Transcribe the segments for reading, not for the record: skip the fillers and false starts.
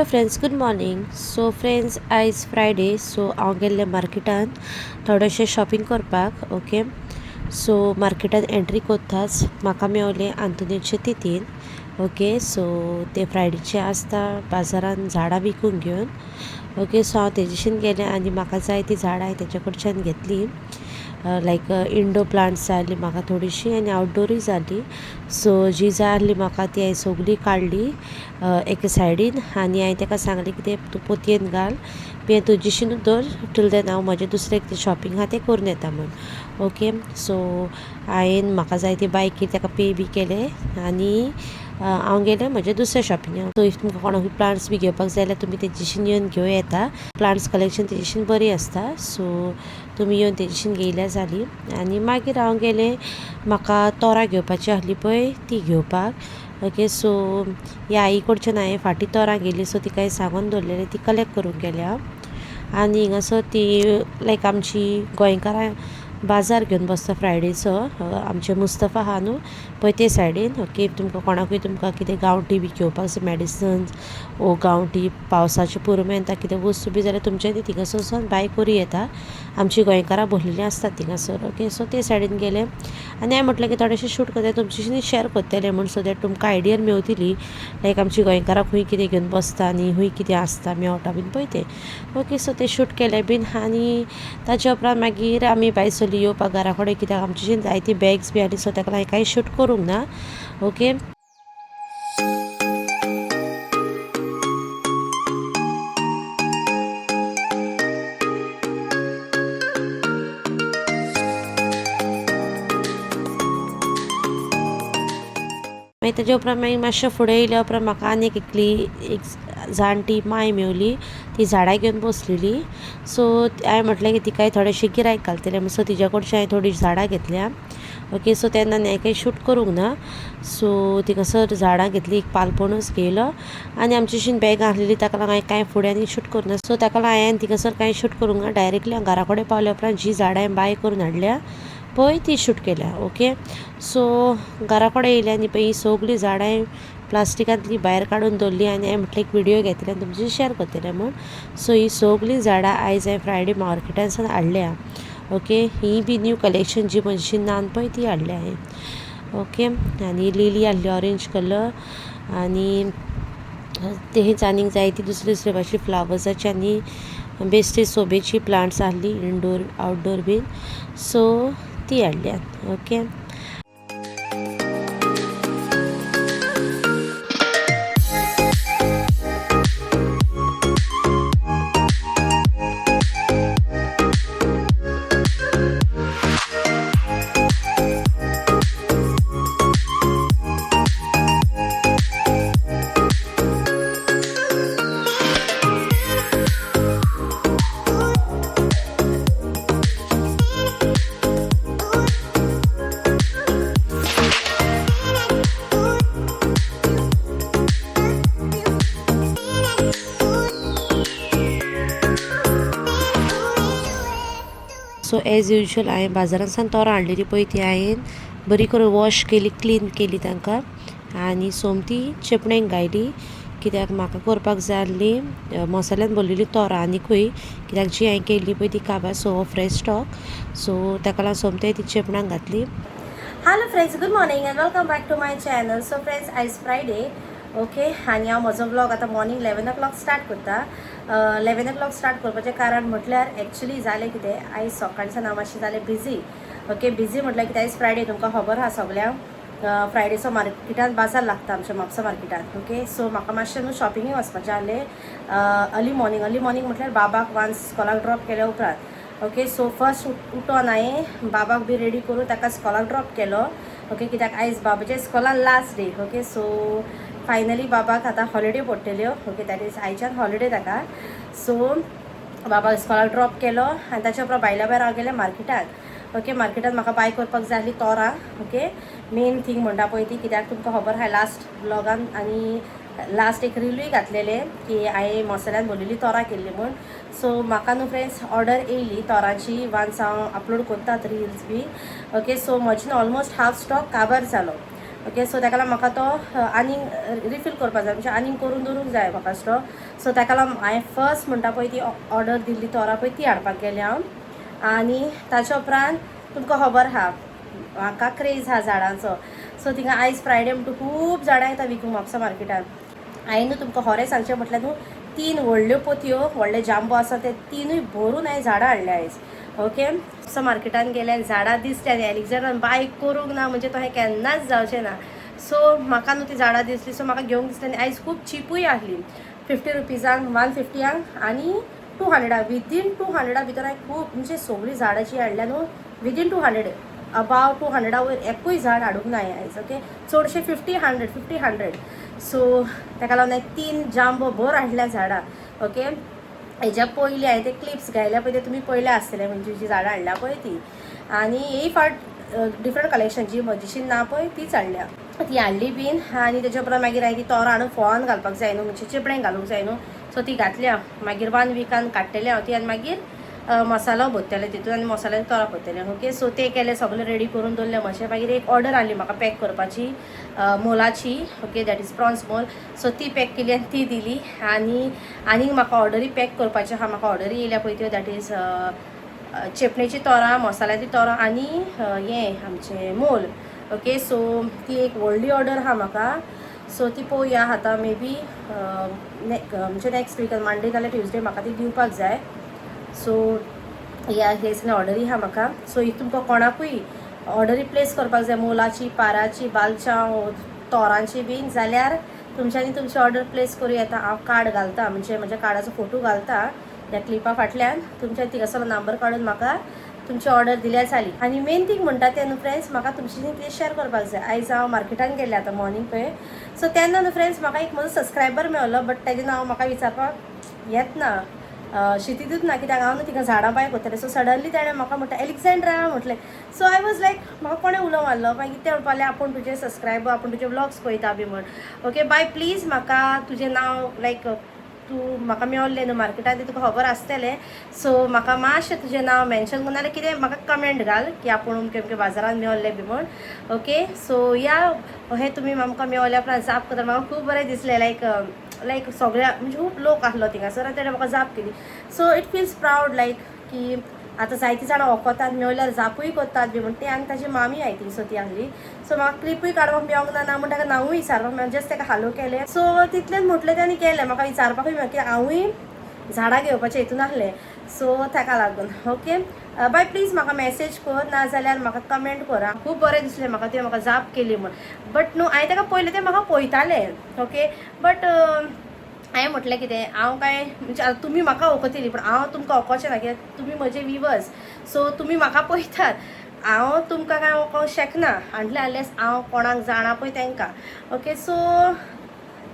Friends, good morning. So friends, आयज Friday. So हांव गेल्लें मार्केटान थोडेशें शॉपिंग करपाक. ओके, सो मार्केटान एंट्री करताच म्हाका मेवलें आंतोनेचे तितीन. ओके, सो ते फ्रायडेचे आसता बाजारान झाडां विकूंक घेवन. ओके, सो हांव तेजेशीन गेलें आनी म्हाका जाय ती झाडां हांवें तेच्या कडच्यान घेतली. लायक इंडोर प्लांट्स जाय आसली म्हाका थोडीशीं आनी आवटडोरूय जाली. सो जी जाय आसली म्हाका ती हांवें सगळी काडली एके सायडीन आनी हांवें ताका सांगलें की तें तूं पोतयेन घाल तें तुजेशीनूच दवर टील देन हांव म्हजें दुसरें कितें शॉपिंग आहा तें करून येता म्हूण. ओके, सो हांवें म्हाका जाय ती बाय केली, ताका पे बी केलें आनी हांव गेलें म्हजें दुसऱ्या शॉपिंगाक. सो if तुमकां कोणाकूय प्लांट्स बी घेवपाक जाय जाल्यार तुमी तेजेशीन येवन घेवं येता. प्लांट्स कलेक्शन तेजेशीन बरी आसता. सो तुमी येवन तेजेशीन घेयल्यार जाली. आनी मागीर हांव गेलें म्हाका तोरां घेवपाची आसली पळय ती घेवपाक. ओके, सो ह्या आई कडच्यान हांवें फाटीं तोरां घेयली. सो तिका हांवें सांगून दवरलेलें ती कलेक्ट करूंक गेल्या हांव. आनी हिंगासर ती लायक आमची गोंयकारां बाजार घेवन बसता फ्रायडेचो, आमचे मुस्तफा आहा न्हू पळय ते सायडीन. ओके, तुमकां कोणाकूय तुमकां कितें गांवठी बी घेवपाक जाय मॅडिसन्स ओ गांवठी पावसाचे पुरुमेंता कितें वस्तू बी जाल्यार तुमच्यांनी थिंगासर वचोन बाय करूं येता. आमची गोंयकारां भरलेलीं आसतात थिंगासर. ओके, सो ते सायडीन गेले आनी हांवें म्हटलें की थोडेशें शूट करता तुमच्याशी शेअर करतलें म्हूण, सो that तुमकां आयडिया मेवतली लायक आमची गोंयकारां खूंय कितें घेवन बसता आनी खूंय कितें आसता मेवटा बीन पळय तें. ओके, सो तें शूट केलें बीन आनी ताच्या उपरांत मागीर आमी भायर सरली येवपाक घरा कडेन, कित्याक आमची जायती बॅग्स बी आसली. सो ताका लागून कांय शूट करूंक ना. ओके, मागीर तेज्या उपरांत मागीर मातशें फुडें येयल्या उपरांत म्हाका आनीक एकली एक जाणटी माय मेवली, ती झाडां घेवन बसलेली. सो हांवें म्हटलें की तिकाय थोडेशें गिरायक घालतलें म्हूण. सो तिच्या कडच्यान हांवें थोडीं झाडां घेतल्या. ओके, सो तेन्ना हांवें कांय शूट करूंक ना. सो थिंगासर झाडां घेतली, एक पालपणूच घेयलो आनी आमची बॅगां आसलेली ताका लागून हांवें कांय फुडें आनी शूट करूंक ना. सो ताका लागून हांवें थिंगासर कांय शूट करूंक ना. डायरेक्टली हांव घरा कडेन पावल्या उपरांत जी झाडां हांवें बाय करून हाडल्या पळय ती शूट केल्या. ओके, सो घरा कडेन येयली आनी पळय ही सगळीं झाडां हांवें प्लास्टिकांतली भायर काडून दवरली आनी हांवें म्हटलें एक व्हिडियो घेतले आनी तुमचे शेअर करतलें म्हूण. सो ही सगळीं झाडां आयज हांवें फ्रायडे मार्केटांतल्यान हाडल्या. ओके, ही बी न्यू कलेक्शन जी म्हजी नान पळय ती हाडल्या हांवें. ओके, आनी लिली हाडली ऑरेंज कलर आनी तेच आनीक जायती दुसरे दुसरे भाशे फ्लावर्साची आनी बेश्टी सोबेची प्लांट्स आहली इंडोर आवटडोर बीन, सो ती हाडल्या. ओके, सो एज युजल हांवें बाजारांतल्यान तोरां हाडलेली पळय ती हांवें बरी करून वॉश केली, क्लीन केली तांकां आनी सोमती चेपणेक घायली, कित्याक म्हाका करपाक जाय आसली मसाल्यान भरलेली तोरां आनिकूय, कित्याक जी हांवें केल्ली पळय ती काबार. सो हो फ्रेश स्टॉक, सो ताका लागून सोमते ती चेपणाक घातली. Hello friends, good morning and welcome back to my channel. So friends, आयज फ्रायडे. ओके, आनी हांव म्हजो व्लॉग आतां मॉर्निंग 11 o'clock start करता. 11 o'clock start करपाचें कारण म्हटल्यार एक्चुली जालें कितें, आयज सकाळच्यान हांव मातशें जालें बिजी. ओके, बिजी म्हटल्यार कितें, आयज फ्रायडे तुमकां खबर आहा सगळ्यांक. फ्रायडेचो मार्केटान बाजार लागता आमच्या म्हापसा मार्केटान. ओके, सो म्हाका मातशें न्हू शॉपिंगूय वचपाचें आहलें अर्ली मॉर्निंग. अर्ली मॉर्निंग म्हटल्यार बाबाक वान्स स्कॉलाक ड्रॉप केल्या उपरांत. ओके, सो फर्स्ट उठोन हांवें बाबाक बी रेडी करून ताका स्कॉलाक ड्रॉप केलो. ओके, कित्याक आयज बाबाच्या स्कॉलान last day. Okay, so finally बाबाक आतां हॉलिडे पडटल्यो. ओके, that is आयच्यान हॉलिडे ताका. सो बाबाक स्कॉलाक ड्रॉप केलो आनी ताच्या उपरांत भायल्या भायर हांव गेलें मार्केटान. ओके, मार्केटान म्हाका बाय करपाक जाय आसली तोरां. ओके, मेन थींग म्हणटा पळय ती, कित्याक तुमकां खबर आहा लास्ट व्लॉगान आनी लास्ट एक रिलूय घातलेले की हांवें मसाल्यान भरलेली तोरां केल्ली म्हूण. सो म्हाका न्हू फ्रेंड्स ऑर्डर येयली तोरांची, वान्स हांव अपलोड करतात रिल्स बी. ओके, सो म्हजे न्हू ऑलमोस्ट हाफ स्टॉक काबार जालो. ओके, सो ताका लागून म्हाका तो आनीक रिफील करपा जाय, म्हणजे आनीक करून दवरूंक जाय म्हाका स्टॉक. सो ताका लागून हांवें फर्स्ट म्हणटा पळय ती ऑर्डर दिल्ली तोरां पळय ती हाडपाक गेलें हांव. आनी ताच्या उपरांत तुमकां खबर आहा म्हाका क्रेज आहा झाडांचो. सो थिंगा आयज फ्रायडे म्हणटा खूब झाडां येता विकूंक म्हापसा मार्केटान. हांवें न्हू तुमकां खरें सांगचें म्हटल्यार न्हू 3 व्हडल्यो पोतयो, व्हडले जांबो आसा ते 3ूय भरून हांवें झाडां हाडल्या आयज. ओके, सो मार्केटान गेले, झाडां दिसली आनी एलेक्झांड्रान बाय करूंक ना म्हणजे तो हें केन्नाच जावचें ना. सो म्हाका न्हू ती झाडां दिसली, सो म्हाका घेवंक दिसली. आनी आयज खूब चिपूय आहली, 50 रुपीजांक, 150 आनी 200, विदीन 200 भितर हांवें खूब म्हणजे सगळीं झाडां जी हाडल्या न्हू विदीन 200, अबाव 200 वयर एकूय झाड हाडूंक ना आयज. ओके, चडशे 50 100 50 100. सो ताका लागून हांवें 3 जांबो भर हाडल्या झाडां. ओके, हेज्या पयलीं हांवें ते क्लिप्स घायल्या पळय ते तुमी पळयल्या आसतले, म्हणजे जी झाडां हाडल्या पळय ती. आनी ही फावट डिफरंट कलेक्शन जी म्हजीशी ना पळय तीच हाडल्या, ती हाडली बीन. आनी तेच्या उपरांत मागीर हांवें ती तोरां हाडून फोवान घालपाक जाय न्हू, म्हणजे चेपणेक घालूंक जाय न्हू, सो ती घातल्या. मागीर 1 विकान काडटलें हांव ती आनी मागीर मसालो भरतलें तितून आनी मसाल्यान तोरां भरतलें. ओके, सो ते केलें सगळें रेडी करून दवरलें मातशें. मागीर एक ऑर्डर आसली म्हाका पॅक करपाची मोलाची, okay, that is prawns mole. So ती पॅक केली आनी ती दिली. आनी आनीक म्हाका ऑर्डरी पॅक करपाची आहा, म्हाका ऑर्डरी येयल्या पळय त्यो, that is चेपणेची तोरां, मसाल्याची तोरां आनी हें आमचें मोल. ओके, सो ती एक व्हडली ऑर्डर आहा म्हाका. सो ती पळोवया आतां, मे बी म्हणजे नेक्स्ट वीक मंडे नाल्यार ट्युजडे म्हाका ती दिवपाक जाय. सो ह्या हे सगळे ऑर्डरी आहा म्हाका. सो if तुमकां कोणाकूय ऑर्डरी प्लेस करपाक जाय मोलाची, पाराची, बालचांव, तोरांची बीन जाल्यार तुमच्यांनी तुमची ऑर्डर प्लेस करूं येता. हांव कार्ड घालता, म्हणजे म्हज्या कार्डाचो फोटो घालता ह्या क्लिपा फाटल्यान, तुमच्या थिंगासरलो नंबर काडून म्हाका तुमची ऑर्डर दिल्यार जाली. आनी मेन थींग म्हणटा तें न्हू फ्रेंड्स, म्हाका तुमची कितें शेअर करपाक जाय. आयज हांव मार्केटान गेल्लें आतां मॉर्निंग पळय, सो तेन्ना न्हू फ्रेंड्स म्हाका एक म्हजो सबस्क्रायबर मेळ्ळो, बट तेजें नांव म्हाका विचारपाक येत ना, शितीतूच ना, कित्याक हांव न्हू थिंगा झाडां बाय करतालें. सो सडनली तेणें म्हाका म्हणटा एलेक्झांड्रा म्हटलें. सो I was लायक म्हाका कोणें उलो मारलो, मागीर तें म्हणपाक लागलें आपूण तुजें सबस्क्रायबर, आपूण तुजे व्लॉग्स पळयता बी म्हण. ओके बाय, प्लीज म्हाका तुजें नांव लायक तूं म्हाका मेवल्लें न्हू मार्केटान तें तुका खबर आसतलें, सो म्हाका मातशें तुजें नांव मेन्शन कर नाल्यार कितें म्हाका कमेंट घाल की आपूण अमकें अमकें बाजारान मेवल्लें बी म्हण. ओके, सो या हें तुमी आमकां मेवल्या उपरांत जाप करता म्हाका खूब बरें दिसलें. लायक लायक सगळ्या म्हणजे खूब लोक आसलो थिंगासर आनी तेणें म्हाका जाप केली. So it feels proud like की आतां जायतीं जाणां वखोतात मेवल्यार जापूय करतात बी म्हण. ते आनी ताजी मामी I think so ती आहली. सो म्हाका क्लिपूय काडपाक मेवंक ना, ना म्हण ताका नांवूय विचारपाक मेळना, जस्ट ताका हालो केलें. सो तितलेंच म्हटलें तें आनी केलें, म्हाका विचारपाकूय मेळना कित्याक हांवूय झाडां घेवपाचें हितून आहलें. सो ताका लागून ओके बाय, प्लीज म्हाका मॅसेज कर ना जाल्यार म्हाका कमेंट कर. खूब बरें दिसलें म्हाका तुवें म्हाका जाप केली म्हण. बट न्हू हांवें ताका पयलें तें म्हाका पळयतालें. ओके, बट हांवें म्हटलें कितें हांव कांय म्हणजे आतां तुमी म्हाका वळखतली पूण हांव तुमकां वळखचें ना, कित्याक तुमी म्हजे विवर्स, सो तुमी म्हाका पळयतात, हांव तुमकां कांय वळखोंक शकना हांडले आसल्यास हांव कोणाक जाणा पळय तांकां. ओके, सो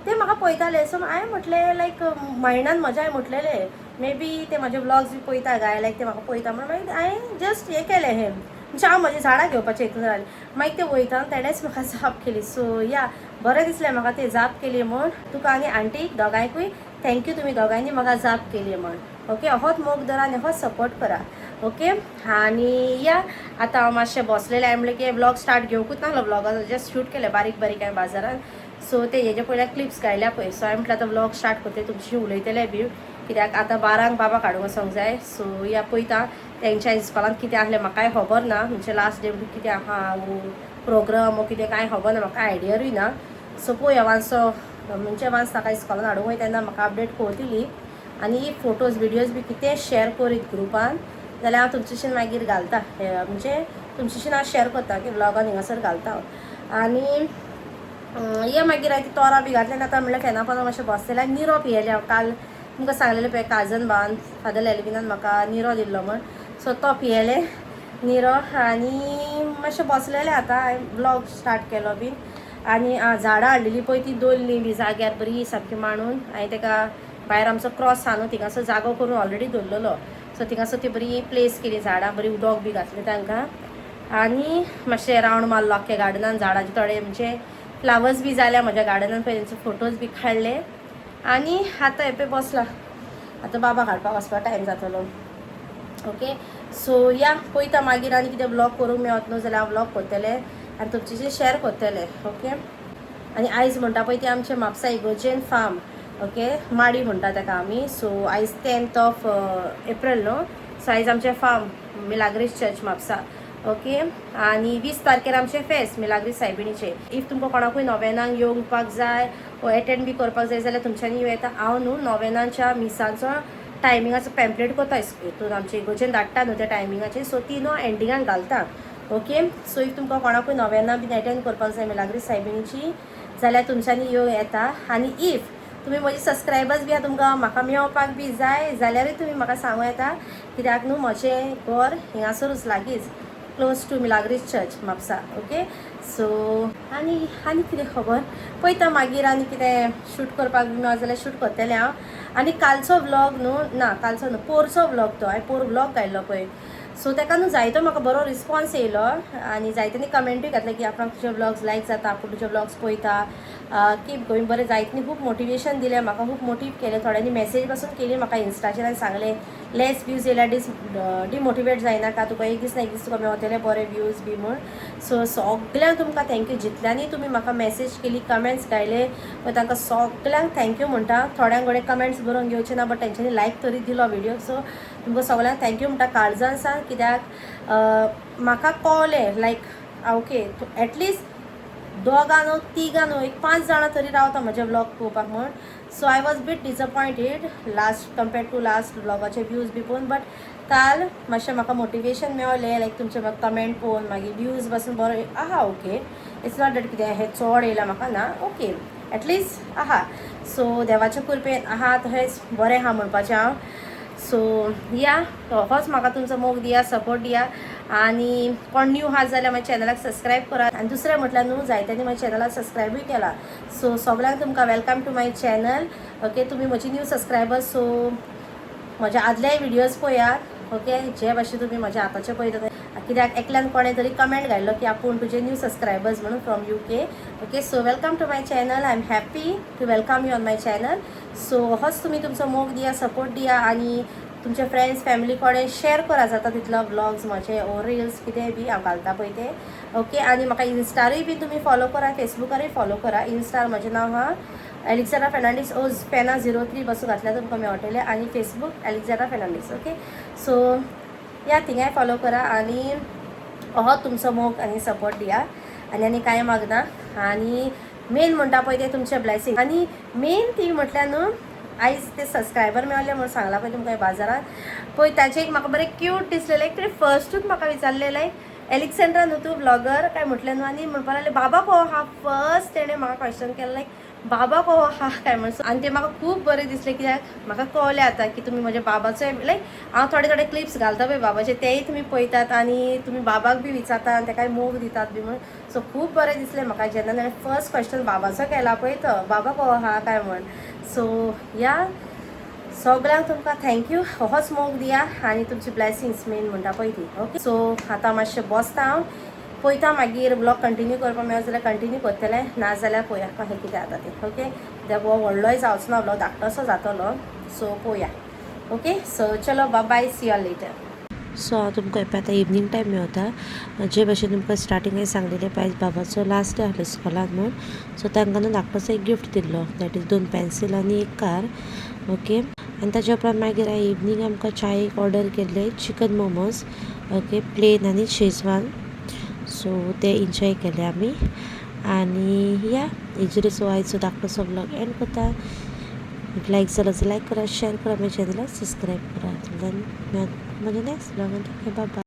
ते म्हाका पळयताले. सो हांवें म्हटलें लायक मायंडान म्हज्या हांवें म्हटलेलें मे बी ते म्हजे व्लॉग्स बी पळयता गाय, लायक ते म्हाका पळयता म्हण. मागीर हांवें जस्ट हें केलें, हें म्हणजे हांव म्हजी झाडां घेवपाचें हितून रावलें. मागीर ते वयतना तेणेंच म्हाका जाप केली. सो या बरें दिसलें म्हाका ते जाप केली म्हण. तुका आनी आंटीक दोगांयकूय thank you, तुमी दोगांयनी म्हाका जाप केली म्हण. ओके, अहोच मोग धरा आनी अहोच सपोर्ट करा. ओके, आनी या आतां हांव मातशें बसलेलें, हांवें म्हणलें की व्लॉग स्टार्ट घेवंकूच नासलो, व्लॉगाचो जस्ट शूट केलें बारीक बारीक हांवें बाजारान. सो ते हेजे पयल्या क्लिप्स घायल्या पळय. सो हांवें म्हटलें आतां व्लॉग स्टार्ट करतलें, तुमशी उलयतलें बी, कित्याक आतां 12 बाबा काडूंक वचोंक जाय. सो या पळयता तेंच्या इस्कॉलान कितें आहलें म्हाकाय खबर ना, म्हणजे लास्ट डे कितें आहा प्रोग्राम वो कितें कांय खबर ना, म्हाका आयडियारूय ना. सो पळोवया वांसो म्हणजे वांस ताका इस्कॉलान हाडूंक वयता तेन्ना म्हाका अपडेट कळटली. आनी फोटोज विडियोज बी कितें शेअर करीत ग्रुपान जाल्यार हांव तुमच्याशीन मागीर घालता, म्हणजे तुमच्याशीन हांव शेअर करता की व्लॉगान हिंगासर घालता हांव. आनी या मागीर हांवें ती तोरां बी घातली आनी आतां म्हणल्यार फेना पोंदा मातशें बसलेलें आनी निरो पियेलें हांव. काल तुमकां सांगलेलें पळय काजन भावान फादर एल्विनान म्हाका निरो दिल्लो म्हण, सो तो पियेलें निरो आनी मातशें बसलेलें. आतां हांवें व्लॉग स्टार्ट केलो बीन. आनी झाडां हाडलेली पळय ती दवरली बी जाग्यार बरी सामकी मांडून. हांवें ताका भायर आमचो क्रॉस आहा न्हू थिंगासर जागो करून ऑलरेडी दवरलेलो, सो थिंगासर ती बरी प्लेस केली, झाडां बरी उदक बी घातलें तांकां. आनी मातशें रावंड मारलो आख्ख्या गार्डनान, झाडांचे थोडे म्हणजे फ्लावर्स बी जाल्या म्हज्या गार्डनान पळय, तेंचे फोटोज बी काडले. आनी आतां हें पळय बसला, आतां बाबा हाडपाक वचपा टायम जातलो. ओके, सो या पळयता मागीर आनी कितें व्लॉग करूंक मेळत न्हू जाल्यार हांव व्लॉग करतलें. आनी तुमचे शेअर करतलें. ओके, आनी आयज म्हणटा पळय ती आमचे म्हापसा इगोर्जेन फार्म, ओके, माडी म्हणटा ताका आमी. सो आयज 10th of April न्हू, सो आयज आमचें farm Milagres church Mapusa. Okay, आनी 20 तारखेर आमचें फेस्त मिलाग्रीस सायबिणीचें. If तुमकां कोणाकूय नोवेनांक येवपाक जाय वो एटेंड बी करपाक जाय जाल्यार तुमच्यांनी येवं येता. हांव न्हू नोवेनाच्या मिसांचो टायमिंगाचो पॅम्पलेट करता, हितून आमचे इगोर्जेन धाडटा न्हू त्या टायमिंगाचे, सो ती न्हू एंडिंगाक घालता. ओके, सो if तुमकां कोणाकूय नोवेना बीन एटेंड करपाक जाय मिलाग्रीस सायबिणीची जाल्यार तुमच्यांनी येवं येता. आनी if तुमी म्हजी सबस्क्रायबर्स बी आहा, तुमकां म्हाका मेळपाक बी जाय जाल्यारूय तुमी म्हाका सांगू येता, कित्याक न्हू म्हजें घर हिंगासरूच लागींच, close to Milagres church Mapusa. Okay, so आनी आनी कितें खबर पळयता मागीर. आनी कितें शूट करपाक बी मेळत जाल्यार शूट करतलें हांव. आनी कालचो व्लॉग न्हू, ना कालचो न्हू, पोरचो व्लॉग तो हांवें पोर व्लॉग घायल्लो पळय, सो ताका न्हू जायतो म्हाका बरो रिस्पॉन्स येयलो आनी जायत्यांनी कमेंटूय घातले की आपणाक तुजे व्लॉग्स लायक जाता, आपूण तुजे व्लॉग्स पळयता, कीप गोईंग, बरें. जायत्यांनी खूब मोटिवेशन दिलें म्हाका, खूब मोटीव केलें. थोड्यांनी मॅसेज पासून केली म्हाका इन्स्टाचेर आनी सांगलें, लेस व्यूज येयल्यार डिमोटिवेट जायनाका, तुका एक दीस ना एक दीस तुका मेवतले बरे व्यूज बी म्हूण. सो सगल्यांक तुमकां thank you, जितल्यांनी तुमी म्हाका मॅसेज केली, कमेंट्स घायले पळय, तांकां सगल्यांक thank you म्हणटा. थोड्यांक कडेन कमेंट्स बरोवन घेवचे ना, बट तेंच्यांनी लायक तरी दिलो व्हिडियो. सो तुमकां सगल्यांक thank you म्हणटा काळजान सांग, कित्याक म्हाका कळ्ळें लायक ओके, एटलिस्ट दोगां न्हू, तिगां न्हू, एक पांच जाणां तरी रावता म्हजे व्लॉग पळोवपाक म्हूण. So I was bit disappointed last compared to last व्लॉगाचे views बी पळोवन, बट काल मातशें म्हाका मोटिवेशन मेवलें, लायक तुमचे म्हाका कमेंट पळोवन मागीर व्यूज पासून बरो आहा. ओके, it's not that कितें हें चड येयलां म्हाका ना, ओके, एटलिस्ट आहा. सो देवाच्या कृपेन आहा तशेंच बरें आहा म्हणपाचें हांव. सो या, होच म्हाका तुमचो मोग दिया, सपोर्ट दिया. आनी कोण न्यू आहा जाल्यार म्हाज्या चॅनलाक सबस्क्रायब करात. आनी दुसरें म्हटल्यार न्हू, जायत्यांनी म्हाज्या चॅनलाक सबस्क्रायबूय केला, सो सगळ्यांक तुमकां welcome to my channel. Okay, तुमी म्हजी न्यू सबस्क्रायबर्स, सो म्हज्या आदलेय व्हिडियोज पळयात. ओके, जे भाशेन तुमी म्हज्या आतांचे पळयता, कित्याक एकल्यान कोणें तरी कमेंट घायल्लो की आपूण तुजे न्यू सबस्क्रायबर्स म्हणून from UK. Okay, so welcome to my channel. I am happy to welcome you on my channel. So होच तुमी तुमचो मोग दिया, सपोर्ट दिया आनी तुमचे फ्रेंड्स फॅमिली कडेन शेअर करा जाता तितलो व्लॉग्स म्हजे ओ रिल्स कितें बी हांव घालता पळय ते. ओके, आनी म्हाका इन्स्टारूय बी तुमी फॉलो करा, फेसबुकारूय फॉलो करा. इन्स्टार म्हजें नांव आहा एलेक्झांड्रा फेर्नांडीस ओ फेना 03 बसून घातल्यार तुमकां मेळटलें आनी फेसबूक एलेक्झांड्रा फेर्नांडीस. ओके, सो या, थिंगाय फॉलो करा आनी हो तुमचो मोग आनी सपोर्ट दिया. आनी आनी कांय मागना. आनी मेन म्हणटा पळय तें तुमचें ब्लेसिंग. आनी मेन ती म्हटल्यार न्हू, आयज ते सबस्क्रायबर मेळ्ळे म्हणून सांगलां पळय तुमकां बाजारात पळय, ताचें एक म्हाका बरें क्यूट दिसलें. लायक ते फर्स्टूच म्हाका विचारलें, लायक एलेक्सेंड्रा न्हू तूं ब्लॉगर काय म्हटलें न्हू. आनी म्हणपाक लागलें, बाबा को हा. फर्स्ट तेणें म्हाका क्वेश्चन केलें, लायक बाबा को हा काय म्हण. आनी तें म्हाका खूब बरें दिसलें, कित्याक म्हाका कळ्ळें आतां की तुमी म्हज्या बाबाचो, लायक हांव थोडे थोडे क्लिप्स घालता पळय बाबाचे, तेय तुमी पळयतात आनी तुमी बाबाक बी विचारता आनी ताकाय मोग दितात बी म्हण. सो खूब बरें दिसलें म्हाका जेन्ना ताणें फर्स्ट क्वेश्चन बाबाचो केला पळय तो, बाबा को हा काय म्हण. सो या, सगळ्यांक तुमकां thank you. होच मोग दिया आनी तुमची ब्लेसिंग्स मेन म्हणटा पळय ती. ओके, सो आतां मातशें बसता हांव, पळयता मागीर ब्लॉग कंटिन्यू करपाक मेळत जाल्यार कंटिन्यू करतलें, नाजाल्यार पळोवया कशें कितें जाता तें. ओके, कित्याक हो व्हडलोय जावचो ना ब्लॉग, धाकटोसो जातलो, सो पळोवया. ओके, सो चलो, bye, see you later. So हांव तुमकां आतां इवनींग टायम मेवता. जे भशेन तुमकां स्टार्टिंगाक सांगलेलें पळय, बाबाचो लास्ट डे आहलो स्कुलान म्हूण, सो तांकां न्हू धाकटोसो एक गिफ्ट दिल्लो, that is दोन पेन्सील आनी एक कार. ओके, आनी ताच्या उपरांत मागीर हांवें इवनींग आमकां चायेक ऑर्डर केल्ले चिकन मोमोज, ओके, प्लेन आनी शेजवान. सो ते एन्जॉय केले आमी. आनी या, हेजेर सो आयचो धाकटोसो व्लॉग एंड करता. लायक जालो जाल्यार लायक करा, शेअर करा, म्हज्या चॅनलाक सबस्क्रायब करा. देन म्हज्या नेक्स्ट व्लॉगान. Okay, bye.